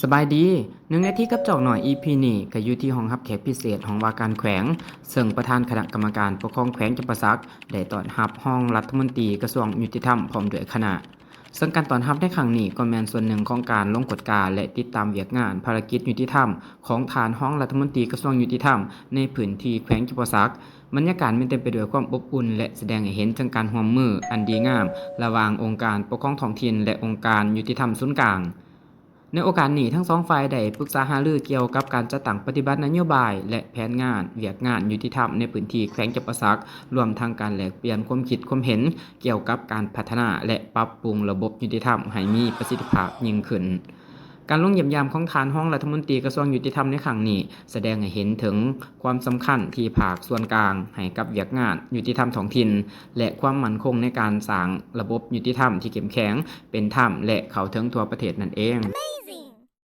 ສະບາຍດີ, ໜຶ່ງນາທີກັບຈອກໜ້ອຍ ອີພີນີ້ ກໍຢູ່ທີ່ຫ້ອງຮັບແຂກພິເສດ ຫ້ອງວ່າການແຂວງ ເຊິ່ງປະທານຄະນະກຳມະການປົກຄອງແຂວງຈຳປາສັກ ໄດ້ຕ້ອນຮັບຮອງລັດຖະມົນຕີກະຊວງຍຸຕິທຳ ພ້ອມດ້ວຍຄະນະ. ເຊິ່ງການຕ້ອນຮັບໃນຄັ້ງນີ້ ກໍແມ່ນສ່ວນໜຶ່ງຂອງການລົງກວດກາ ແລະ ຕິດຕາມວຽກງານພາລະກິດຍຸຕິທຳ ຂອງທ່ານຮອງລັດຖະມົນຕີກະຊວງຍຸຕິທຳ ໃນພື້ນທີ່ແຂວງຈຳປາສັກ. ບັນຍາກາດແມ່ນເຕັມໄປດ້ວຍຄວາມອົບອຸ່ນ ແລະ ສະແດງໃຫ້ເຫັນເຖິງການຮ່ວມມືອັນດີງາມ ລະຫວ່າງອົງການປົກຄອງທ້ອງຖິ່ນ ແລະ ອົງການຍຸຕິທຳສູນກາງ. ໃນໂອກາດນີ້ ທັງສອງຝ່າຍໄດ້ປຶກສາຫາລືກ່ຽວກັບການຈັດຕັ້ງປະຕິບັດນະໂຍບາຍ ແລະ ແຜນງານວຽກງານຍຸຕິທຳໃນພື້ນທີ່ແຂວງຈຳປາສັກ, ລວມທັງການແລກປ່ຽນຄວາມຄິດຄວາມເຫັນກ່ຽວກັບການພັດທະນາ ແລະ ປັບປຸງລະບົບຍຸຕິທຳໃຫ້ມີປະສິດທິພາບຍິ່ງຂຶ້ນ. ການລົງຢ້ຽມຢາມຂອງທ່ານຮອງລັດຖະມົນຕີກະຊວງຍຸຕິທຳໃນຄັ້ງນີ້ ສະແດງໃຫ້ເຫັນເຖິງຄວາມສຳຄັນທີ່ພາກສ່ວນກາງໃຫ້ກັບວຽກງານຍຸຕິທຳທ້ອງຖິ່ນ ແລະ ຄວາມໝັ້ນຄົງໃນການສ້າງລະບົບຍຸຕິທຳທີ່ເຂັ້ມແຂງ, ເປັນທຳ ແລະ ເຂົ້າເຖິງທົ່ວປະເທດນັ້ນເອງ.